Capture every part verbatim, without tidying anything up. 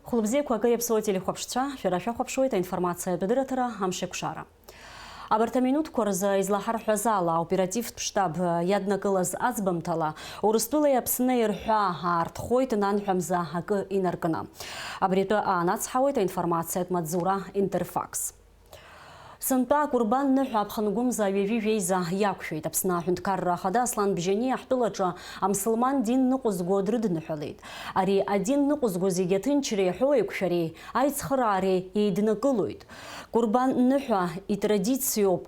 Хәылбзиақәа акы иаԥсоу ателехәаԥшцәа, шәара шәахәаԥшуеит аинформациатә адырраҭара Амшеиқәшара. Абарҭ аминуҭқәа рзы излаҳарҳәаз ала, аоперативтә штаб иаднакылаз аӡбамҭала, Урыстәылеи Аԥсни рҳәаа аартхоит, нанҳәа мза акы инаркны. Абри атәы аанацҳауеит аинформациатә маҵзура Интерфакс. Сынтәа Акәырбан ныҳәа аԥхынгәымза ҩажәи жәеиза иақәшәеит. Аԥсны аҳәынҭқарра ахада Аслан Бжьаниа ҳтәылаҿы амсылман дин ныҟәызго дрыдныҳәалеит. Ари адин ныҟәызго зегьы аҭынчреи аҳәоу еиқәшәареи аицхыраареи еиднакылоит. Кәырбан ныҳәа итрадициоуп.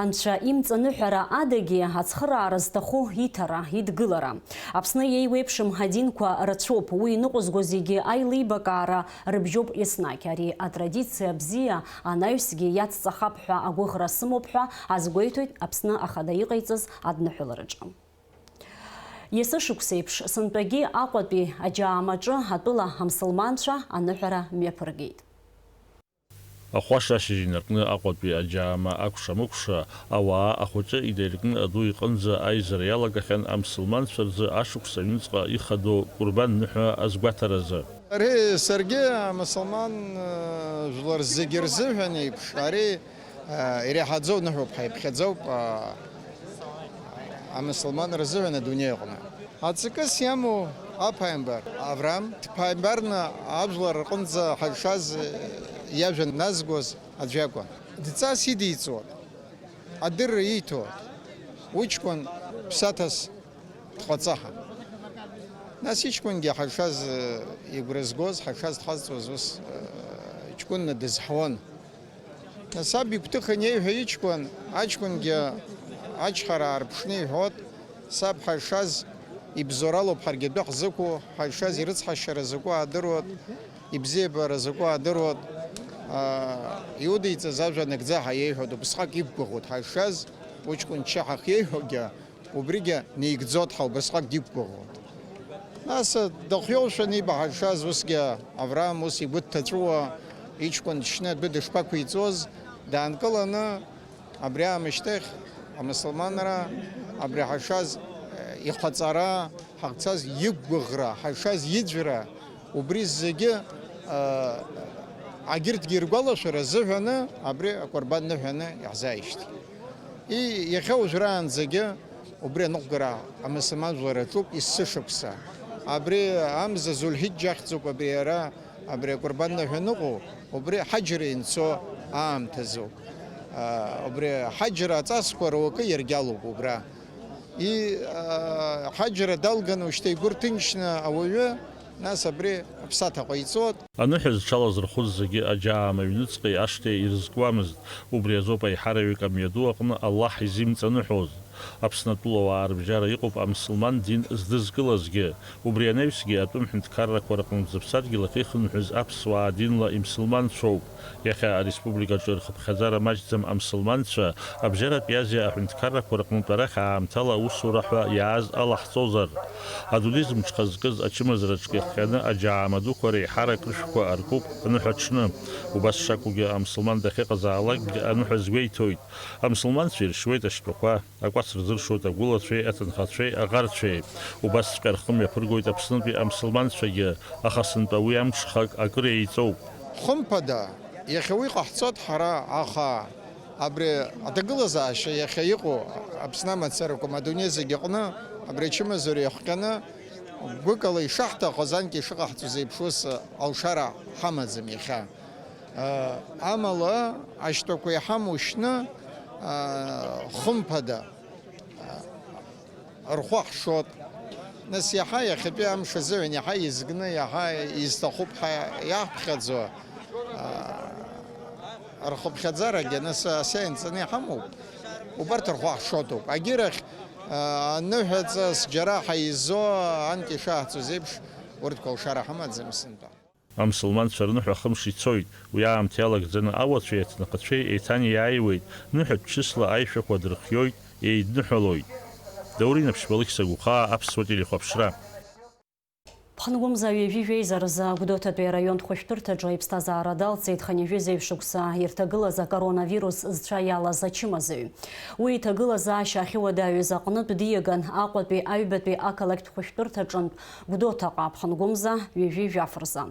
Анцәа имҵаныҳәара адагьы ацхыраара зҭаху иҭара, идгылара. Аԥсны еиуеиԥшым адинқәа рацәоуп, уи иныҟәызго зегьы аилибакаара рыбжьоуп еснагь. Ари атрадициа бзиа анаҩсгьы иацҵахап ҳәа агәыӷра сымоуп ҳәа азгәеиҭоит Аԥсны Ахада иҟаиҵаз адныҳәалараҿы. Есышықәсеиԥш, сынтәагьы Аҟәатәи аџьаамаҿы атәыла амсылманцәа аныҳәара мҩаԥыргеит. Ахәаша ашьыжь инаркны Аҟәатәи аџьаама акәша-мыкәша ауаа ахәыҷы инаиркны аду иҟынӡа аизара иалагахьан амсылманцәа рзы ашықәс аҩныҵҟа ихадоу Кәырбан ныҳәа азгәаҭаразы. Ари саргьы амсылман, э, жәлар зегьы рзыҳәан еиԥш, ари, э, иреиҳаӡоу ныҳәоуп ҳәа иԥхьаӡоуп, э, амсылман рзыҳәан адунеи аҟны. Аҵакыс иамоу аԥааимбар Авраам дԥааимбарны ажәлар рҟынӡа ҳазшаз, э, иажәа назгоз аӡә иакәын. Дҵас идиҵон, адырра ииҭон, уи ҷкәын ԥсаҭас дҟаҵаҳан. Нас иҷкәынгьы ҳазшаз, э, игәра згоз, ҳазшаз дхазҵоз ус, э, ҷкәынны дызҳауан. Нас саб игәҭыха инеиҳәа иҷкәын, аҷкәынгьы ачҳара аарԥшны иҳәот, саб ҳазшаз ибзоуралоуп ҳаргьы адәы ҳзықәу, ҳазшаз ирыцҳашьара закәу аадыруот, ибзиабара закәу аадыруот, аа, иудиҵаз ажәа нагӡа ҳәа иеиҳәот, убысҟак иқәгәыӷуот ҳазшаз, уҷкәын ччаҳах иеиҳәогьы, убригьы неигӡот ҳәа убасҟак диқәгәыӷуан. Нас дыхиоушәа аниба ҳазшаз, усгьы Авраам ус игәы дҭаҵәуа, иҷкәын дшьны адәы дышԥақәиҵоз, даанкыланы, абри аамышьҭахь амысылманра, абри ҳазшаз, э, ихаҵара, ҳахьцаз иқәгәыӷра, ҳазшаз иӡәра, убри зегьы, э, агьырҭгьы иргәалашәара азыҳәаны абри акәарбан ныҳәаны иаҳзааишьҭит. И, иахьа уажәраанӡагьы убри аныҟәгара амысылман жәлар аҿуп есышықәса. Абри амза Зульҳиџь ахьӡуп, абри ара, абри акәарбан ныҳәа аныҟоу, убри ҳаџьра инцо аамҭазоуп. А, убри ҳаџьра аҵасқәа руакы иаргьалоуп убра. И, а, ҳаџьра далганы ушьҭа игәы рҭынчны ауаҩы, нас абри аԥсаҭа ҟаиҵоит. Аныҳәа зҽалазырхәыз зегьы аџьаама аҩныҵҟеи ашҭеи ирызкуамызт. Убри азоуп аиҳараҩык амҩаду аҟны Аллаҳ изимҵаныҳәоз. Аԥсны атәылауаа рыбжьара иҟоуп амсылман дин здызкылазгьы. Убри анаҩсгьы атәым ҳәынҭқаррақәа рҟынтә зыԥсадгьыл ахьихынҳәыз аԥсуаа динла имсылманцәоуп. Иахьа ареспубликаҿы рхыԥхьаӡара маҷӡам амсылманцәа, абжьаратәи Азиа аҳәынҭқаррақәа рҟынтә арахь аамҭала аусура ҳәа иааз алаҳҵозар. Адунеи зымҽхазкыз ачымазараҿгьы хҟьаны аџьаама дуқәа реиҳарак рышәқәа аркуп аныҳәа аҽны. Убас шакәугьы амсылман дахьыҟазаалакгьы аныҳәа згәеиҭоит. Амсылманцәа иршьуеит ашьтәақәа, акәац рзыршоит агәылацәеи, аҭынхацәеи, аӷарцәеи. Убасҵәҟьа рхы мҩаԥыргоит Аԥснытәи амсылманцәагьы, аха сынтәа уи амҽхак акыр еиҵоуп. Хымԥада, иахьа уи ҟаҳҵоит ҳара, аха абри аҭагылазаашьа иахьа иҟоу Аԥсны амацарақәа, ма адунеи зегьы аҟны абри ачымазара иахҟьаны, гәыкала ишаҳҭахыз, анкьа ишыҟаҳҵоз еиԥш, ус алшара ҳамаӡам иахьа. Амала, ашьтәақәа иҳамоу шьны, хымԥада, рхәы ҳшот. Нас иаҳа иахьатәи амш азыҳәан иаҳа изгны, иаҳа изҭахуп ҳәа иаҳԥхьаӡо, рхыԥхьаӡарагьы нас асиа инҵаны иҳамоуп. Убарҭ рхәы ҳшотуп. Агьырахь, аныҳәаҵас џьара ҳаизо, анкьа ишаҳҵоз еиԥш, урҭқәа алшара ҳамаӡам сынтәа. Амсылманцәа рныҳәа хымш ицоит, уи аамҭа иалагӡаны ауацәеи аҭынхацәеи еиҭанеиааиуеит, ныҳәатә чысла аишәақәа дырхиоит, еидныҳәалоит. Даур Инаԥшьба, Алықьса Гәыхаа, Аԥсуа телехәаԥшра. Ԥхынгәымза ҩажәи жәеиза рзы Гәдоуҭатәи араионтә хәышәтәырҭаҿы иԥсҭазаара далҵит хынҩажәи зеижә шықәса ирҭагылаз акоронавирус зцәа иалаз ачымазаҩ. Уи иҭагылазаашьа ахьыуадаҩыз аҟнытә диаган Аҟәатәи аҩбатәи ақалақьтә хәышәтәырҭаҿынтә Гәдоуҭаҟа, Ԥхынгәымза ҩажәи жәаф рзы.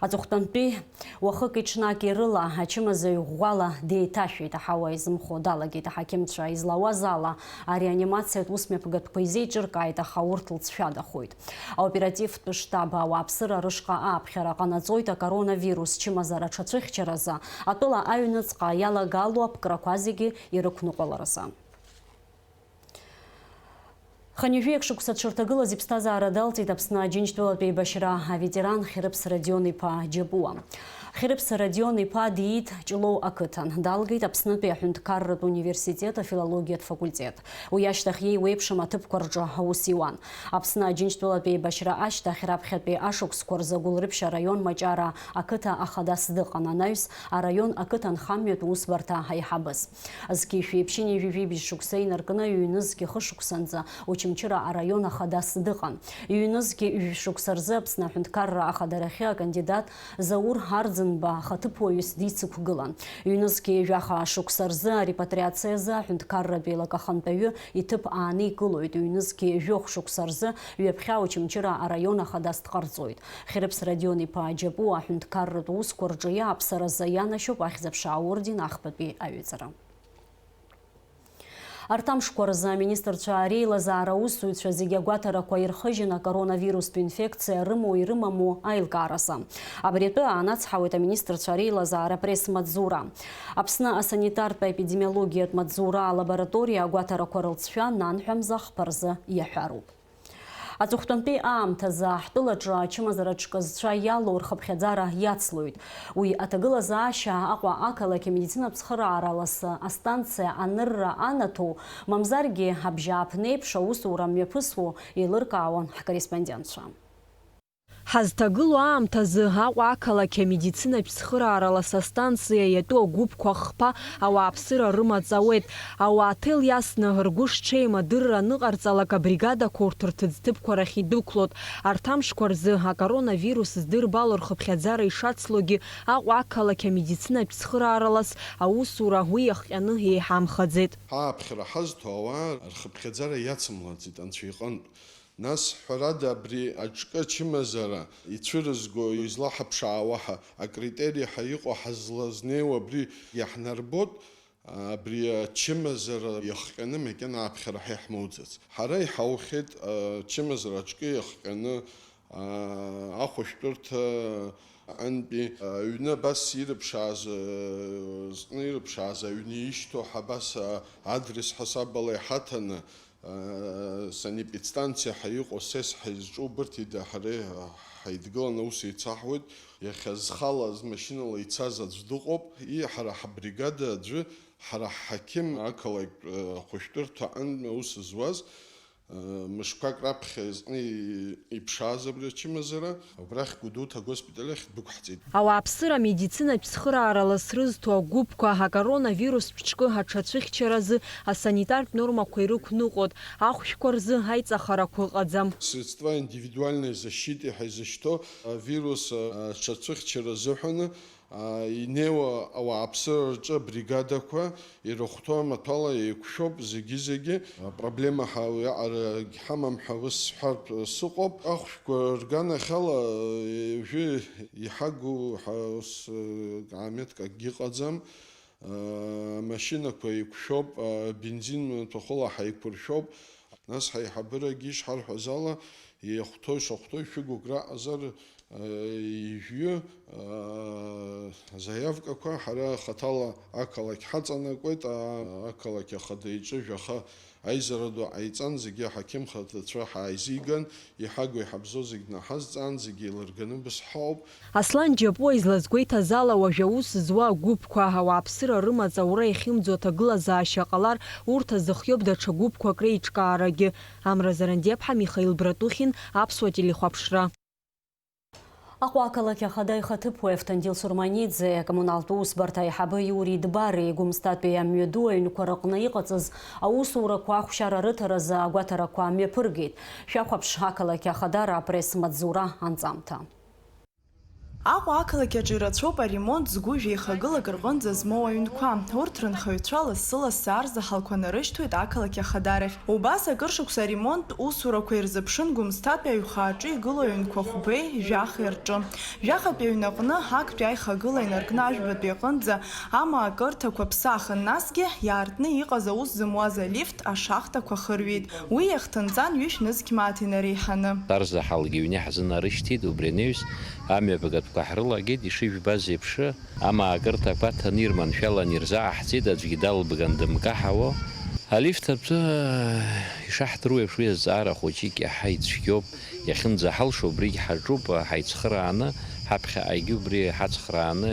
Аҵыхәтәантәи уахыки-ҽнаки рыла ачымазаҩ ӷәӷәала деиҭашәеит, аҳауа изымхо далагеит. Аҳақьымцәа излауаз ала, ареанимациатә усмҩаԥгатәқәа изеиҿыркааит, аха урҭ лҵшәадахоит. Аоперативтә штаб ауааԥсыра рышҟа ааԥхьара ҟанаҵоит акоронавирус чымазара аҽацәыхьчаразы, атәыла аҩныҵҟа иалагало аԥкрақәа зегьы ирықәныҟәаларазы. Хынҩажәи акы шықәса дшырҭагылаз иԥсҭазаара далҵит Аԥсны Аџьынџьтәылатә еибашьра аветеран Хьрыԥс Родион-иԥа Џьапуа. Хьрыԥс Родион-иԥа диит Ҷлоу ақыҭан, далгеит Аԥснытәи аҳәынҭқарратә университет афилологиатә факультет. Уи ашьҭахь иеиуеиԥшым аҭыԥқәа рҿы аус иуан. Аԥсны Аџьынџьтәылатә еибашьра ашьҭахь раԥхьатәи ашықәсқәа рзы Гәылрыԥшь араион Маҷара ақыҭа ахадас дыҟан анаҩс араион ақыҭанхамҩатә усбарҭа аиҳабыс. Зқьи жәшәи ԥшьынҩажәи жәибжь шықәса инаркны ҩнызқь хышықәсанӡа Очамчыра араион ахадас дыҟан. Ҩнызқь жәшықәса рзы Аԥсны аҳәынҭқарра ахадарахьы акандидат Заур Арӡынба ахаҭыԥуаҩыс дицықәгылан. Ҩнызқь жәаха шықәса рзы арепатриациазы аҳәынҭқарратә еилак ахантәаҩы иҭыԥ ааникылоит. Ҩнызқь жәохә шықәса рзы ҩаԥхьа Очамчыра араион ахадас дҟарҵоит. Хьрыԥс Родион-иԥа Џьапуа аҳәынҭқарратә усқәа рҿы иааԥсаразы ианашьоуп Ахьӡ-аԥша аорден ахԥатәи аҩаӡара. Арҭ амшқәа рзы аминистрцәа реилазаара аусзуҩцәа зегьы агәаҭарақәа ирхыжьын акоронавирустә инфекциа рымоу ирымаму аилкааразы. Абри атәы аанацҳауеит аминистрцәа реилазаара апресс-маҵзура. Аԥсны асанитартә-епидемиологиатә маҵзура алабораториа агәаҭарақәа рылҵшәа нанҳәа мза хԥа рзы иаҳәароуп. Аҵыхәтәантәи аамҭазы ҳтәылаҿы ачымазара ҿкы зцәа иалоу рхыԥхьаӡара иацлоит. Уи аҭагылазаашьа Аҟәа ақалақь амедицинатә цхыраара ласы астанциа анырра анаҭоу, мамзаргьы абжьааԥнеиԥш аусура мҩаԥысуоу еилыркаауан ҳкорреспондентцәа. Ҳазҭагылоу аамҭазы Аҟәа ақалақь амедицинатә цхыраара ласы астанциа иатәу агәыԥқәа хԥа ауааԥсыра рымаҵ ауеит. Ауааҭел иасны, ргәы шҽеим адырра аныҟарҵалак, абригадақәа урҭ рҭыӡҭыԥқәа рахь идәықәлоит. Арҭ амшқәа рзы акоронавирус здырбало рхыԥхьаӡара ишацлогьы Аҟәа ақалақь амедицинатә цхыраара лас аусура уи иахҟьаны еиҳамхаӡеит. Ҳааԥхьара ҳазҭо ауаа рхыԥхьаӡара иацымлаӡеит Анцәа иҟынтә. Нас, ҳәарада, абри аҿкы ачымазара ицәырызго излаҳаԥшаауа ҳәа акритерий ҳәа иҟоу ҳазлазнеиуа абри иаҳнарбоит, абри ачымазара иахҟьаны макьана аԥхьара ҳәа иаҳмоуӡац. Ҳара иҳаухьеит, ачымазара аҿкы иахҟьаны, ахәышәтәырҭа аҟынтәи аҩны абас ирыԥшааз, зны ирыԥшааз аҩны ишьҭоу ҳәа абас адрес ҳасабала иҳаҭаны, санепидстанциа ҳәа иҟоу, сес ҳәа изҿу убырҭ ида ҳара ҳаидгыланы аус еицаҳуеит. Иахьа зхала, змашьынала ицаз аӡә дыҟоуп. И, ҳара ҳабригада аӡәы, ҳара ҳҳақьым ақалақьтә ахәышәтәырҭа аҟынтә аус зуаз, мышқәак раԥхьа зны иԥшааз абри ачымазара, убрахь Гәдоуҭа агоспиталь ахь дәықәҳҵеит. Ауааԥсыра амедицинатә цхыраара лас рызҭо агәыԥқәа акоронавирустә ҿкы аҽацәыхьчаразы асанитартә нормақәа ирықәныҟәоит, ахәшәқәа рзы аиҵахарақәа ыҟаӡам. Средства индивидуальной защиты ҳәа изышьҭоу авирус аҽацәыхьчара азыҳәаны инеиуа ауааԥсыра рҿы абригадақәа ирыхәҭоу амаҭәала еиқәшәоуп зегьы-зегьы. Апроблема ҳәа уиаҟара егьҳамам ҳәа ус сҳәартә сыҟоуп. Ахәшәқәа рганахьала, ҩажәи иҳагу ҳәа ус, э, каамеҭк акгьы ыҟаӡам. Э, амашьынақәа еиқәшәоуп, э, бензин маҭәахәыла ҳаиқәыршәоуп. Нас ҳаиҳабырагьы ишҳарҳәаз ала, иахәҭоу ишахәҭоу ишәыгу агәра аҟазар, э, ижәҩы, э, заиавкақәа ҳара хаҭала ақалақь ҳаҵанакуеит, а-, ақалақь ахада иҿы жәаха аизара ду ҟаиҵан, зегьы аҳақьым хадацәа ҳааизиган, иҳагу иҳабзоу зегь наҳазҵаан, зегь еилырганы убас ҳауп. Аслан Џьапуа излазгәеиҭаз ала, уажә аус зуа агәыԥқәа, ауааԥсыра рымаҵ аура иахьымӡо аҭагылазаашьа ҟалар, урҭ азыхиоуп даҽа гәыԥқәак реиҿкаарагьы. Амра Зарандиаԥҳа, Михаил Братухин, Аԥсуа телехәаԥшра. Аҟәа ақалақь ахада ихаҭыԥуаҩ Автандил Сурманиӡе, акоммуналтә усбарҭа аиҳабы Иури Дбари, Гәымсҭатәи амҩаду аҩнқәа рыҟны иҟаҵаз аусурақәа ахәшьара рыҭаразы агәаҭарақәа мҩаԥыргеит. Шәахәаԥш ақалақь ахадара апресс-маҵзура анҵамҭа. Аҟәа ақалақь аҿы ирацәоуп аремонт згәы жәеихагылак рҟынӡа змоу аҩнқәа. Урҭ рынхаҩцәа лассы-лассы арзаҳалқәа нарышьҭуеит ақалақь ахадарахь. Убас акыр шықәса аремонттә усурақәа ирзыԥшын Гәымсҭатәи аҩхааҿы игылоу аҩнқәа хәбеи жәахеи рҿы. Жәахатәи аҩнаҟны актәи аихагыла инаркны ажәбатәи аҟынӡа амаакырҭақәа ԥсахын, насгьы иаартны иҟаз аус зымуаз алифт ашахтақәа хырҩеит. Уи иахҭынҵан ҩышә нызқь мааҭ инареиҳаны. Арзаҳалгьы аҩны иаҳзынарышьҭит, убри анаҩс амҩаԥгатәқәа ҳрылагеит, ишыжәбаз еиԥш, амаакырҭақәа аҭаны ирманшәаланы ирзааҳҵеит, аӡәгьы далбган дымкаҳауа. Алифт атәы, ишаҳдыруа еиԥш, уи азҵаара хәыҷык иаҳа ицәгьоуп, иахьынӡаҳалшо убригь ҳаҿуп, ҳаицхырааны, ҳаԥхьаҟагьы убри ҳацхрааны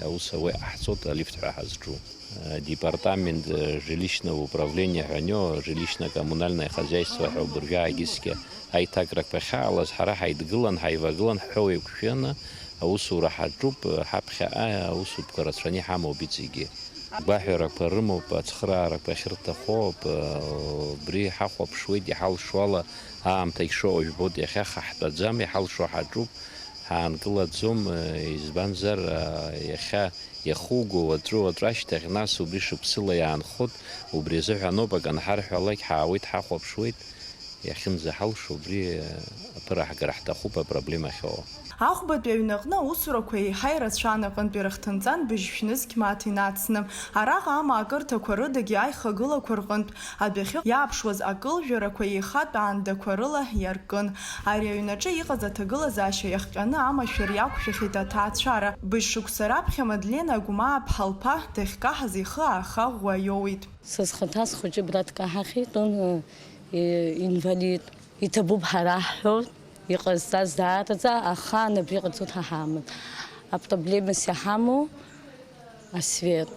аус ауеит ҟаҳҵоит, алифт ҳәа ҳазҿу. Департамент жилищного управления ҳәа анио, жилищно-коммунальное хозяйство ҳәа убыржәы аагьысгьы аиҭакрақәа ахьаалаз, ҳара ҳаидгылан, ҳаивагылан, ҳҳәоу еиқәшәаны аусура ҳаҿуп, ҳаԥхьаҟа аусутәқәа рацәаны иҳамоуп иҵегьы. Гәаҳәарақәа рымоуп, ацхыраарақәа ахьырҭаху ауп, убри ҳахәаԥшуеит, иҳалшо ала аамҭагь шыҟоу жәбоит, иахьа ҳахтәаӡам, иҳалшо ҳаҿуп, ҳаанкылаӡом, избанзар, иахьа иахуго уаҵәы, уаҵәы ашьҭахь, нас убри шықәсыла иаанхоит, убри азыҳәаноуп, акы анҳарҳәалак ҳаауеит, ҳахәаԥшуеит, иахьынӡаҳалшо убри аԥыраҳгара ҳҭахуп апроблема ахьоуа. Ахәбатәи аҩнаҟны аусурақәа еиҳа ирацәан, аҟынтә ирыхҭынҵан быжьшә нызқь мааҭ инацны. Араҟа амаакырҭақәа рыдагьы аихагылақәа рҟынтә адәахьы иааԥшуаз акылжәарақәа еихатә аандақәа рыла иаркын. Ари аҩнаҿы иҟаз аҭагылазаашьа иахҟьаны амашәыр иақәшәахьеит аҭаацәара. Быжь шықәса раԥхьа Мадлена Агәмаа-ԥҳа лԥа дахькаҳаз ихы ааха ӷәӷәа иоуит. Са схаҭа схәыҷы абра дкаҳахьеит, он, э, инвалид. Иҭабуп ҳара ҳҳәоит, иҟазҵаз даараӡа, ахаан абри ҟарҵоит ҳәа ҳаамоуп. Апроблемас иҳамоу асвет.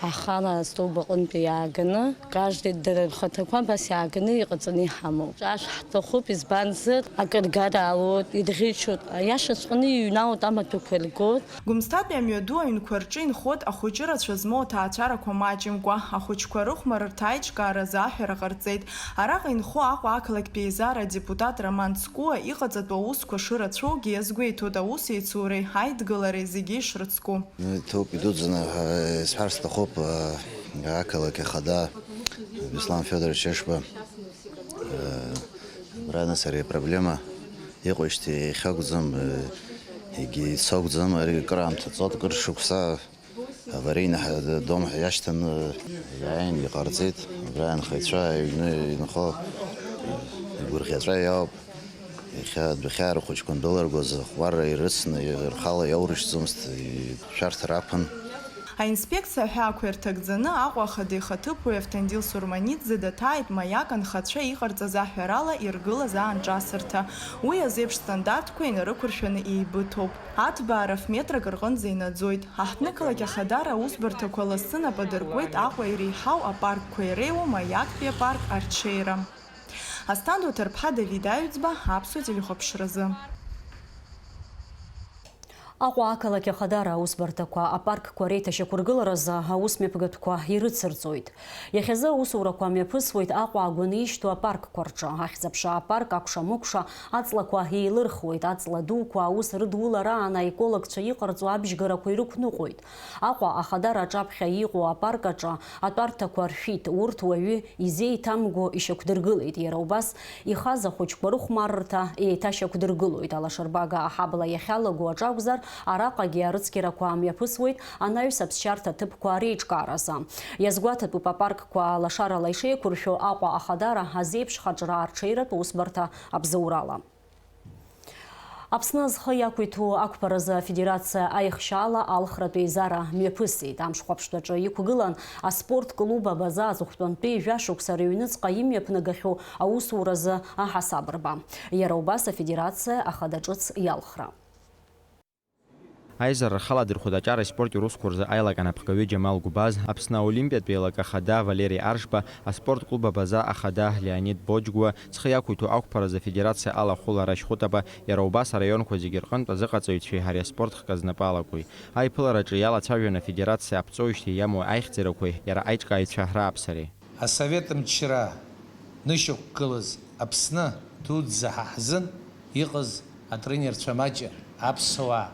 Ҳахала астолб аҟынтәи иааганы, каждый дара рхаҭақәа абас иааганы иҟаҵаны иҳамоуп. Ашә ҳҭахуп, избанзар, акыргара алоит, ирӷьычуеит. Аиашаҵәҟьаны иҩналоит, амаҭәақәа иргоит. Гәымсҭатәи амҩаду аҩнқәа рҿы инхоит ахәыҷы рацәа змоу аҭаацәарақәа маҷымкәа. Ахәыҷқәа рыхәмарырҭа аиҿкааразы аҳәара ҟарҵеит. Араҟа инхо Аҟәа ақалақьтә еизара адепутат Роман Цкуа иҟаҵатәу аусқәа шырацәоугьы иазгәеиҭоит аус еицуреи аидгылареи зегьы ишрыцку. Ҭоуп идуӡӡаны, ҳәа исҳәар сҭахуп, ақалақь ахада Беслан Федорович Ешба, абра нас ари апроблема иҟоижьҭеи иахьакәӡам, егьи ицо акәӡам, ари акыраамҭа ҵуеит, акыр шықәса аварийный ҳа-, дом ҳәа иашьҭан, иааин иҟарҵеит, абра анхаҩцәа аҩны инхо игәырӷьаҵәа иоуп. Иахьа адәахьаа рхәыҷқәа андәылыргоз, ахәмарра ирыцны, рхала иаурышьҭӡомызт, шәарҭа ракәын. Аинспекциа аҳәаақәа ирҭагӡаны Аҟәа ахада ихаҭыԥуаҩ Автандил Сурманиӡе даҭааит маиак анхацәа иҟарҵаз аҳәарала иргылаз аанҿасырҭа. Уи азеиԥш стандартқәа инарықәыршәаны еибыҭоуп. Аҭбаара ф-метрак рҟынӡа инаӡоит. Аҳҭнықалақь ахадара аусбарҭақәа лассы нап адыркуеит Аҟәа иреиҳау апаркқәа иреиуоу маиактәи апарк арҽеира. Асҭанда Уҭарԥҳа, Давид Аҩӡба, Аԥсуа телехәаԥшразы. Аҟәа ақалақь ахадара аусбарҭақәа апаркқәа реиҭашьақәыргыларазы аусмҩаԥгатәқәа ирыцырҵоит. Иахьазы аусурақәа мҩаԥысуеит Аҟәа агәаны ишьҭоу апаркқәа рҿы. Ахьӡ-аԥша апарк акәша-мыкәша аҵлақәа еилырхуеит, аҵла дуқәа аус рыдулараан аекологцәа иҟарҵо абжьгарақәа ирықәныҟәоит. Аҟәа ахадара аҿаԥхьа иҟоу апарк аҿы атәарҭақәа ршәит, урҭ уаҩы изеиҭамго ишьақәдыргылеит. Иара убас ихаз ахәыҷқәа рыхәмаррҭа еиҭашьақәдыргылоит. Алашарбага аҳабла иахьалаго аҿы акәзар, араҟагьы арыцқьарақәа мҩаԥысуеит анаҩс аԥсшьарҭа ҭыԥқәа реиҿкааразы. Иазгәаҭатәуп апаркқәа лашарала ишеиқәыршәо Аҟәа ахадара азеиԥш хаҿра арҽеиратә усбарҭа абзоурала. Аԥсны азхы иақәиҭу ақәԥаразы афедерациа аихшьаала алхратә еизара мҩаԥысит. Амш хәаԥштәаҿы иқәгылан аспорт клуб Абаза аҵыхәтәантәи жәашықәса рыҩныҵҟа имҩаԥнагахьоу аусуразы аҳасабырба. Иара убас афедерациа ахада ҿыц иалхра. Аизара рхаладырхәит аҿареи спорти русқәа рзы аилак анапхгаҩы Џьамал Гәбаз, Аԥсны аолимпиатә еилак ахада Валери Аршба, аспорт клуб Абаза ахада Леонид Боџьгәа, зхы иақәиҭу ақәԥаразы афедерациа алахәыла Рашь Хәытаба, иара убас араионқәа зегьы рҟынтә азыҟаҵаҩцәеи ари аспорт хкы знапы алакуи. Аиԥылараҿы иалацәажәон афедерациа аԥҵоижьҭеи иамоу аихьӡарақәеи иара аиҿкааҩцәа рааԥсареи. Асовет мчра нышьақәгылаз Аԥсны дуӡӡа ҳа ҳзын иҟаз атренерцәа маҷ аԥсуаа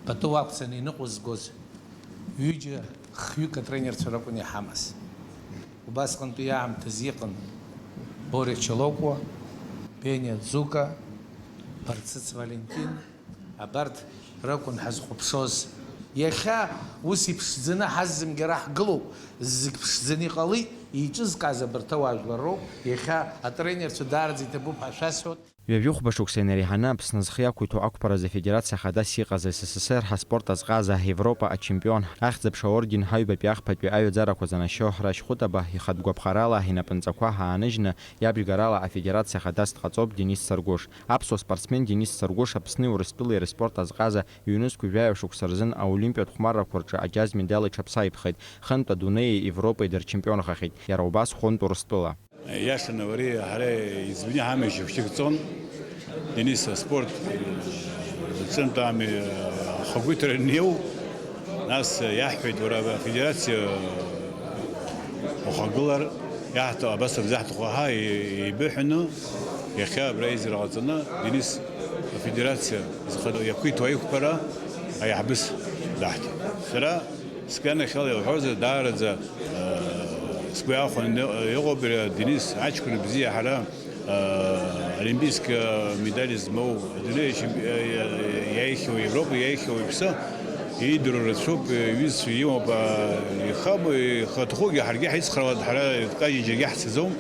пату ақәҵаны иныҟәызгоз ҩыџьа хҩык атренерцәа ракәын иҳамаз. Убасҟантәи аамҭазы иҟан Боря Чолокуа, Бениа Ӡука, Барцыц Валентин, абарҭ ракәын ҳазхәаԥшоз. Иахьа ус иԥшӡаны ҳаззымгара ҳгылоуп, зегь ԥшӡаны иҟалеит, еиҿызкааз абарҭ ауаажәлар роуп, иахьа атренерцәа даараӡа иҭабуп ҳәа шәасҳәоит. Ҩажәихәба шықәса инареиҳаны Аԥсны зхы иақәиҭу ақәԥаразы афедерациа хада сиҟаз С С С Р ҳаспорт азҟаза, Европа ачемпион, ахьӡ-аԥша орден, ҳаҩбатәи ахԥатәи аҩаӡарақәа занашьо Рашь Хәытаба ихатә гәаԥхарала инапынҵақәа ааныжьны, иабжьгарала афедерациа хадас дҟаҵоуп Денис Саргәыш. Аԥсуа спортсмен Денис Саргәыш Аԥсни Урыстәылеи рыспорт азҟаза ҩнызқь жәаҩа шықәса рзын аолимпиатә хәмаррақәа рҿы аџьаз медал иҽаԥсаиԥхеит, хынтә адунеии Европеи дырчемпионхахьеит, иара убас хәынтә Урыстәыла. Иашаны, уара ҳара избни ҳамеи шьыхәшьык ҵон, Денис аспорт ҿынтә ами ахақәиҭра аниоу, нас иаҳҳәеит, уара афедерациа ухагылар, иаҳҭо, абас акзаҳҭаху ҳәа ибыҳәаны, иахьа абра аизара ҟаҵаны, Денис афедерациа зхы иақәиҭу аиқәԥара аиаҳбыс даҳҭеит. Сара Сгәанахьала иуҳәозар, даараӡа, э, сгәы иахәаны иҟоуп иара Денис аҷкәын бзиа, ҳара, э, олимпийск, э, медаль змоу, адунеи ачемпи-, э, иаихьоу, Европа иаихьоу иԥсы иидыруа рацәоуп, э, иҩызцәа имоуп, э, ихаб-, ихаҭахугьы ҳаргьы ҳаицхраауеит, ҳара Кавказгьы џьаргьы ҳцаӡом.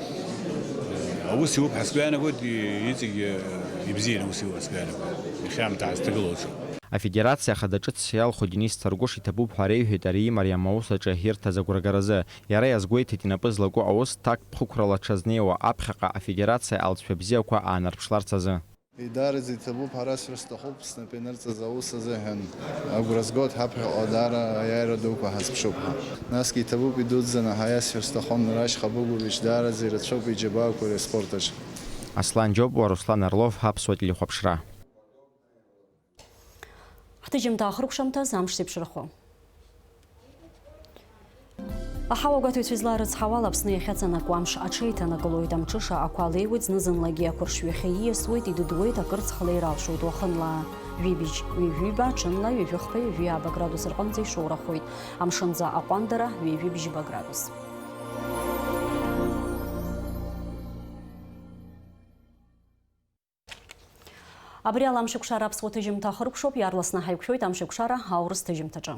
Аус иуп ҳәа сгәы иаанагоит, и-, иҵегьы, э, ибзианы аус иуп ҳәа сгәы иаанагоит, иахьа аамҭа ҳазҭагылоу аҿы. Афедерациа ахада ҿыц иалху Денис Царгәыш иҭабуп ҳәа реиҳәеит ари имариам аус аҿы ирҭаз агәрагара азы. Иара иазгәеиҭеит инапы злаку аус ҭакԥхықәрала дшазнеиуа, аԥхьаҟа афедерациа алҵшәа бзиақәа аанарԥшларц азы. Идараӡа иҭабуп, ҳара срысҭахуп снапы инырҵаз аус азыҳәан. Агәра згоит ҳаԥхьаҟа даара аиааира дуқәа ҳазԥшуп ҳәа. Насгьы иҭабуп идуӡӡаны ҳаиасыр сҭахын Рашь Хабыгәович, даараӡа ирацәоуп иџьабаақәа ари аспорт аҿы. Аслан Џьопуа, Руслан Орлов, Аԥсуа телехәаԥшра. Ҳҭыжьымҭа ахыркәшамҭаз амш зеиԥшрахо. Аҳауа гәаҭаҩцәа излаарыцҳауала, Аԥсны иахьаҵанакуа амш аҽеиҭанакылоит, амҽыша ақәа леиуеит, зны-зынлагьы ақәыршҩы ахьы ииасуеит, идыдуеит, акырцх леира алшоит уахынла. Ҩыбжь, ҩажәи ҩба, ҽынла, ҩажәи хԥа, ҩажәи ааба градус рҟынӡа ишоурахоит. Амшынӡа аҟәандара, ҩажәи бжьба градус. Абри ала амшеикәшара аԥсуа ҭыжьымҭа ахыркәшоуп, иаарласны ҳаиқәшәоит амшеикәшара аурыс ҭыжьымҭаҿы.